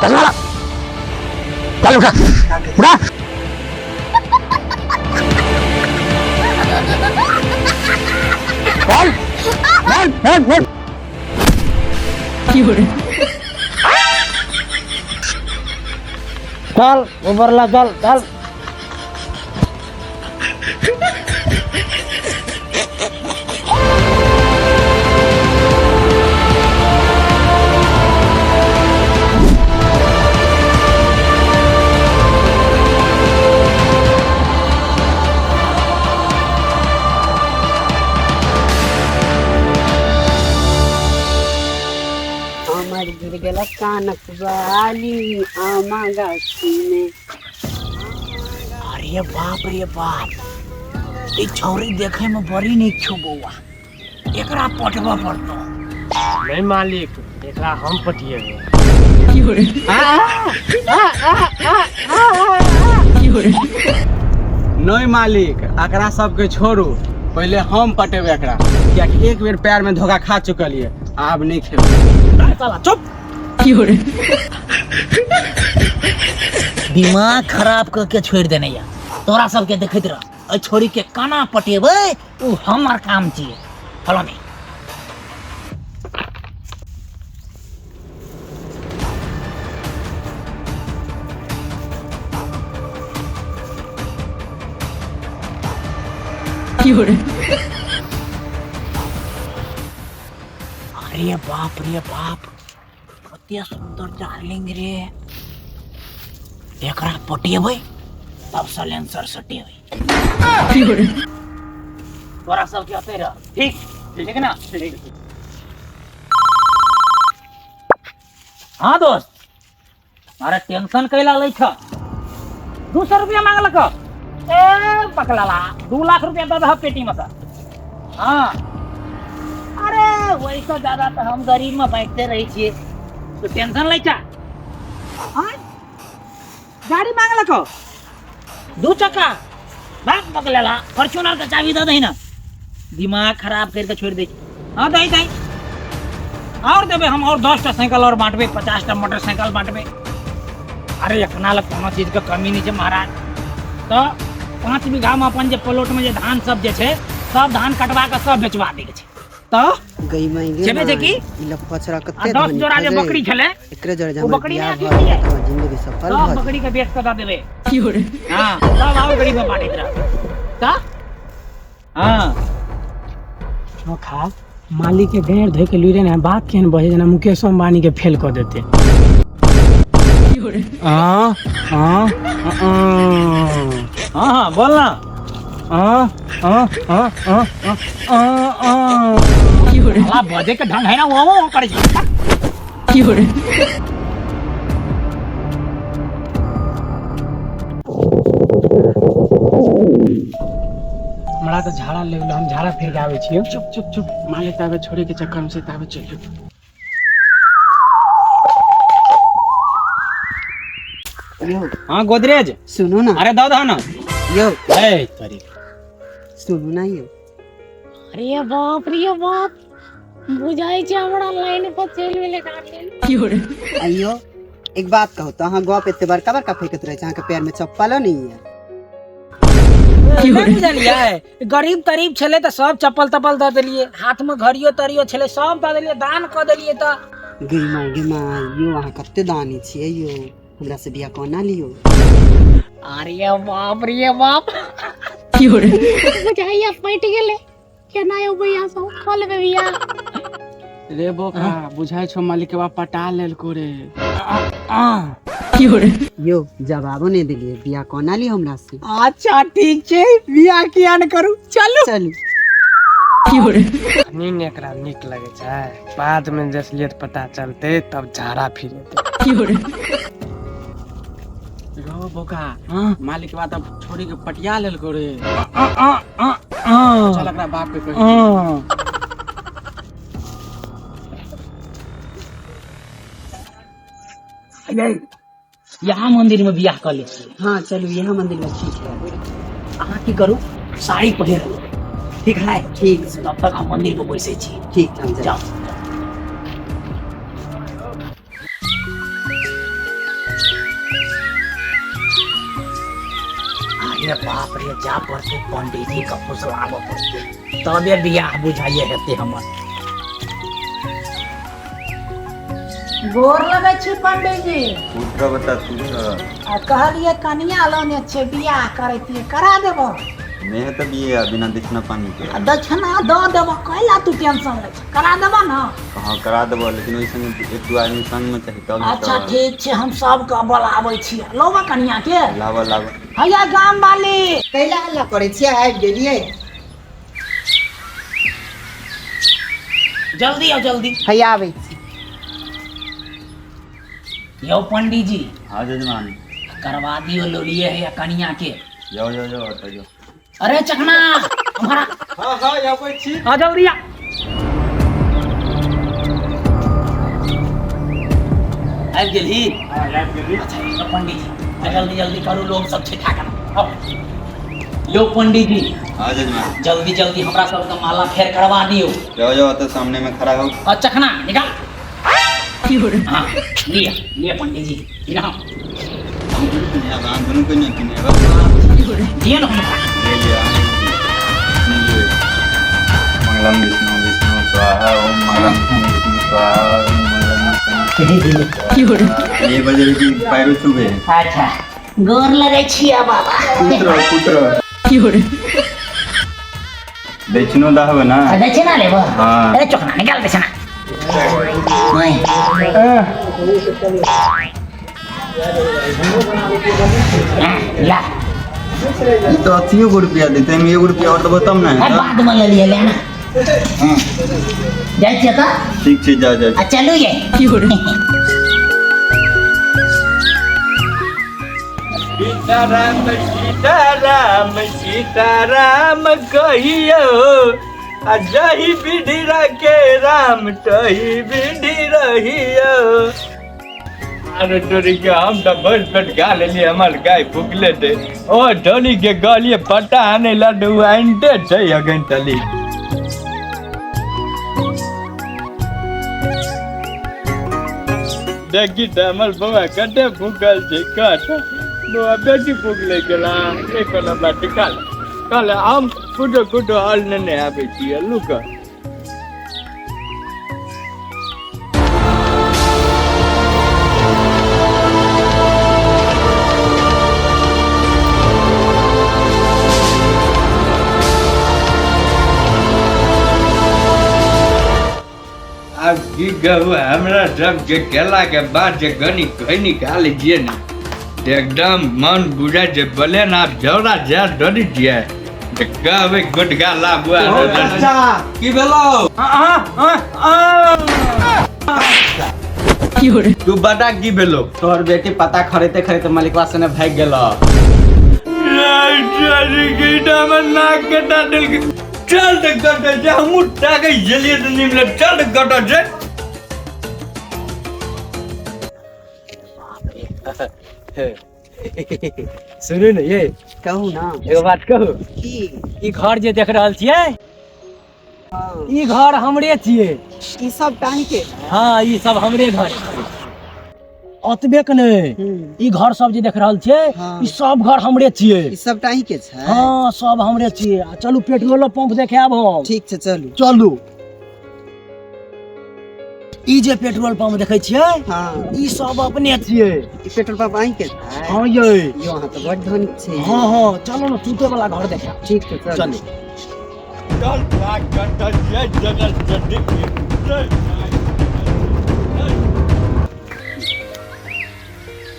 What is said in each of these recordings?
चल साला। चल उठा उठा। चल चल चल चल। चल ऊपर ला, चल चल। हमर गिर गेल कानक बाली आमा गाछी में। अरे बाप रे बाप, ई छौरी देखे में बड़ी नीक छौ बौआ, एकरा पटबऽ पड़तौ। नहीं मालिक, एकरा हम पटिएबै। नहीं मालिक, एकरा सबके छोड़ू, पहले हम पटेबे एकरा, कियाकि एक बेर पैर में धोखा खा चुकल ये, आब नहीं खेबै। साला चुप, दिमाग खराब करके छोड़ देने या तोरा सबके। देखैत रह, एहि छोरी के केना पटेबै ओ हमर काम छियै। Follow me. अरे बाप रे बाप, कते सुंदर डार्लिंग रे। एकरा पटेबै तब सलेंसर सटेबै। तोरा सबके अतै रह, ठीक ठीक ना? ठीक। हाँ दोस्त, अरे टेंशन कैला लै छ? 200 रुपया मांगलक ए पकड़ला, 2 लाख रुपया दऽ दह पेटी में से। हाँ, अरे वैसे ज्यादा तऽ हम गरीब में बैठते रहै छियै, तो टेंशन लै छ? हाँ, गाड़ी मांगलक दू चक्का, बाप पकड़ला, फॉर्च्यूनर के चाबी दऽ दही ना, दिमाग खराब करके छोड़ि दै छै। हाँ, दही दही, और देबै हम, और 10टा साइकिल और बांटबै, 50टा मोटरसाइकिल बांटबै। अरे अपना लग कोनो चीजके कमी नहि छै महाराज। तऽ 5 बीघामे अपन जे प्लॉटमे जे धान सब जे छै, सब धान कटवा कऽ सब बेचवा दै के छै। तऽ गई माई गे। जेबै छै की? ई लफुआ छोरा आ कते 10 धनी जोड़ा जे छै। बकरी छलै, एकरे जोड़े जे ओ हमर बकरी बियाह नहि भऽ अथी गेल तऽ हमर जिंदगी सफल सब भऽ जेतै। बकरी के बेच कऽ दऽ देबै। हाँ, सब और गरीब में बांटैत रह। तऽ हाँ चोखा मालिक के गैर धोइ के लुरे ने बात केहन बजे, जेना मुकेश अंबानी के फेल कऽ देते। हाँ हाँ हाँ हाँ, बोल ना। हाँ हाँ हाँ हाँ हाँ हाँ। साला बजे के ढंग है ना, वो वो करे छै। हमरा तऽ झाड़ा ले गेलो, हम झाड़ा फिर के आबै छियै। चुप चुप चुप, मालिक ताबे छोड़े के चक्कर में से ताबे चल। यौ। हाँ गोदरेज। सुनू ना। अरे दऽ दह ना। यौ। ए तरी। सुनू ना यौ। अरे बाप रे बाप, बुझाइ छै हमरा लाइन पर चलि गेलै डार्लिंग। आइयो एक बात कहू तऽ, अहाँ गप एते बड़का बड़का फेकैत रहै छै, अहाँके पैर में चप्पलो नहीं है? नहि बुझलियै, गरीब तरीब छलै तऽ सब चप्पल तप्पल दऽ देलियै, हाथमे घड़ियो तड़ियो छलै, सब दऽ देलियै, दान कऽ देलियै तऽ। गे माय गे माय, यौ अहाँ कते दानी छियै यौ, हमरा से बियाह कोना लियौ? अरे बाप रे बाप, बुझाइया पटि गेलै। केना यौ भैया सब कऽ लेबै बियाह? रे बोका, बुझाइ छौ मालिक के बाप पटा लेलको रे। यौ, जवाबो नहीं देलियै, बियाह कोना लियौ हमरा से? अच्छा ठीक छै, बियाह किया ने करू, चलू। चलू। अखनी ने एकरा नीक लगै छै, बाद में जे असलियत पता चलते तब झाड़ा फिरेतै। रो बोका, मालिक के बात अब छोड़ी के पटिया लेलको रे। चल एकरा बाप के कही। यहाँ मंदिर में बियाह कऽ लै छियै। हाँ चलू, यहाँ मंदिर में ठीक है। अहाँ की करू, साड़ी पहिर लू, ठीक है? ठीक छै। तब तक हम मंदिर पर बैसै छी। ठीक, हम जाइ। जाओ। रे बाप रे, जा पड़तै पंडीजी के फुसलाबऽ पड़तै, तबे बियाह बुझाइए हेतै हमर। गोर लगै छी पंडीजी। खुश रह बता, खुश रह। आ कहलियै कनिया लौने छै, बियाह करैतियै, करा देबो? नहि हेतै बियाह बिना दक्षिणा पानी के। आ दक्षिणा दऽ देबो, कैला तू टेंशन लै छ, करा देबो ने? हाँ करा देबो, लेकिन ओहि संगे एक दू आदमी संग में चाही तब। अच्छा ठीक छै, हम सबके बोलाबै छियै। लौबा कनिया के? लाबऽ लाबऽ। हैया गाम वाली। कैला हल्ला करै छियै, आबि गेलियै। जल्दी आओ जल्दी। हैया आबै छी। यौ पंडीजी। हाँ जजमान। करवा दियो, लोलिए है कनिया के। जाओ जाओ जाओ ओतऽ जाओ। अरे चखना हमारा। हाँ हाँ आबै छी। हाँ जल्दी आ। आबि गेलही? आबि गेली। अच्छा यौ पंडीजी, जल्दी जल्दी करू, लोग सब छै ठाकन। आउ यौ पंडीजी। हाँ जजमान। जल्दी जल्दी हमरा सबके माला फेर करवा दियौ। जाओ जाओ ओतऽ सामने में खड़ा हो। और चखना निकाल। हाँ लिया लिया पंडीजी, लिया। अहाँ दुनू के नहि किनेबै। दिए ना हमरा। ले लिअ, नहीं लिअ। मंगलम विष्णु विष्णु स्वाहा, ओम मंगलम विष्णु विष्णु स्वाहा, ओम मंगलम विष्णु स्वाहा। ये बजे की पैरो छुबे। अच्छा गोर लगै छियै बाबा। खुश रह खुश रह। दक्षिणो दहबे ना? दक्षिणा लेबो? हाँ। अरे चोखना निकाल दक्षिणा। ला। ई तो 80 गो रुपया देते, हम एगो रुपया और देबो तब ने। बाद में ले लियै लेना। हाँ जाइ छियै तऽ। ठीक छै, जा जा। आ चलू ये। सीताराम सीताराम सीताराम कहियो, आ जही विधि रखे राम तही विधि रहियो। अरे तोरी के हम तऽ भरि पेट खा लेलियै, हमर गाय भुखले छै। ओ धोनी के कहलियै पट्टा आनै लए, तऽ ओ आनिते छै अखन तली। देखी तऽ हमर बौआ कते भूखल छै, कह बौआ बेसी भूख लागि गेल? नहि कोनो बात, खा ले खा ले। हम कुटो कुटो हल नेने आबै छियै, लुक। आब की कहू, हमरा सबके केलाके बाद जे कनि घै निकालै छियै ने तऽ एकदम मन बुझाइ छै भले ने आब झौरा जा डरी छियै तऽ कहबै गुटखा लाबू। की भेलौ? तू बता की भेलौ? तोहर बेटी पता खरीदते खरीदते मलिकवा सने भागि गेलो। नाक कटा देलकै। चल तऽ कटै छै, हमहूँ ताकै छलियै तऽ नहि मिलल। चल तऽ कटै छै। सुनू ने ये। कहू ना। एगो बात कहू? की? ई घर जे देख रहल छियै, हाँ। ई घर हमरे छियै। ई सब टांग के? हाँ ई सब हमरे घर। ओतबे के नहि, ई घर सब जे देख रहल छियै, हाँ। ई सब घर हमरे छियै। ई सब टांग के छै? हाँ सब हमरे छियै। आ चलू पेट्रोलो पंप देखायब हम। ठीक छै चलू। चलू। ई जे पेट्रोल पंप देखै छियै, हाँ। ई सब अपने छियै। ई पेट्रोल पंप अहीं के छै? हाँ यै। यो अहाँ तऽ बड धनिक छै। हाँ हाँ चलू ने सुते वाला घर देखायब। ठीक छै चलू। चलू। चल भाग कटै छै जगह चड्डी।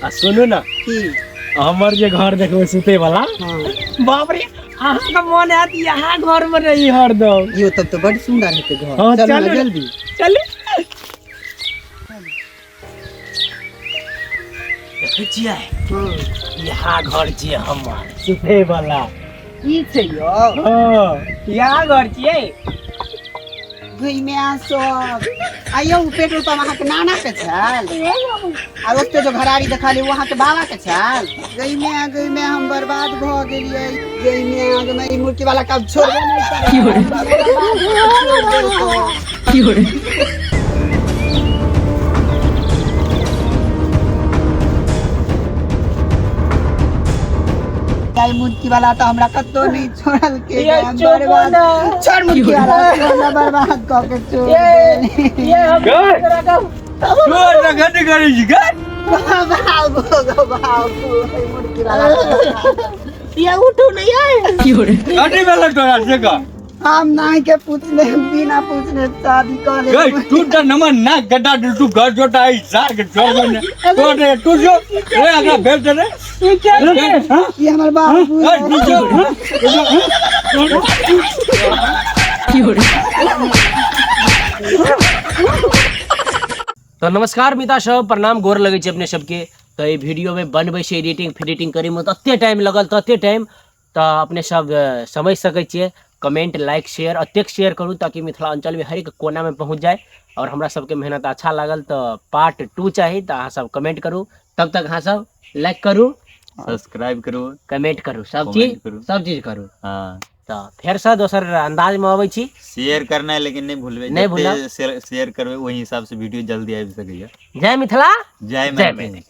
आ सुनू ना, की? हमर जे घर देखबै सुते वाला, हाँ। बाप रे, अहाँके मन हैत यहाँ घर में रही हरदम। यो तब तऽ बड सुंदर हेतै घर। हाँ, चलू ना चलू। जल्दी। चलू। देखै छियै? हाँ। यहाँ घर छियै हमर सुते वाला। ई छै यौ? हाँ यहाँ घर छियै। घुइमे सब आ यौ पेट्रोल पंप अहाँके नाना के छल, आ ओते जो घरारी देखली ओ अहाँके बाबा के छल। गइमे गइमे हम बर्बाद भऽ गेलियै। गइमे गइमे ई मुर्गी वाला काम छोड़बे नहि करब। छोड़ देलकौ। गई मुर्गी वाला तो हमरा कतौ नहीं छोड़ल के ये हम चुप बर्बाद ना। छोड़ मुर्गी वाला तू हमरा बर्बाद कऽ के छोड़ ये ये हम गए। तोरा के- तोर रखत करै छी गए बाबू गो बाबू मुर्गी वाला ये उठू नहीं है कथी भेलै तोरा से कह हम नहीं के पूछने बिना पूछने शादी कर गई ले तू त नमन नाक गड्ढा दिल तू घर जोटा आई सार के छोड़ ने तो रे तू जो रे आगा भेज दे रे ये क्या रे, हाँ? ये हमर बाबू ए, तू जो हाँ? तो नमस्कार मिता सब, प्रणाम, गोर लगै छै अपने सबके। तऽ एहि वीडियोमे बनबै छै एडिटिंग फिडिटिंग करैमे तते टाइम लगल, तते टाइम, तऽ अपने सब समझि सकै छियै। कमेंट लाइक शेयर अतेक शेयर करू ताकि मिथिलाञ्चलमे हरेक कोनामे पहुँच जाय। और हमरा सबके मेहनत अच्छा लागल तऽ पार्ट 2 चाही तऽ अहाँ सब कमेंट करू। तब तक अहाँ सब लाइक करू, सब्सक्राइब करू, कमेंट करू, सब कमेंट चीज करू। सब चीज करू। हाँ। तऽ फेरसँ दोसर अंदाजमे अबै छी। शेयर करना है लेकिन नहीं भूलबे, नहीं भूलब। शेयर करबे वही हिसाब से वीडियो जल्दी आबि सकैया। जय मिथिला, जय जय मैथिली। मैथिली।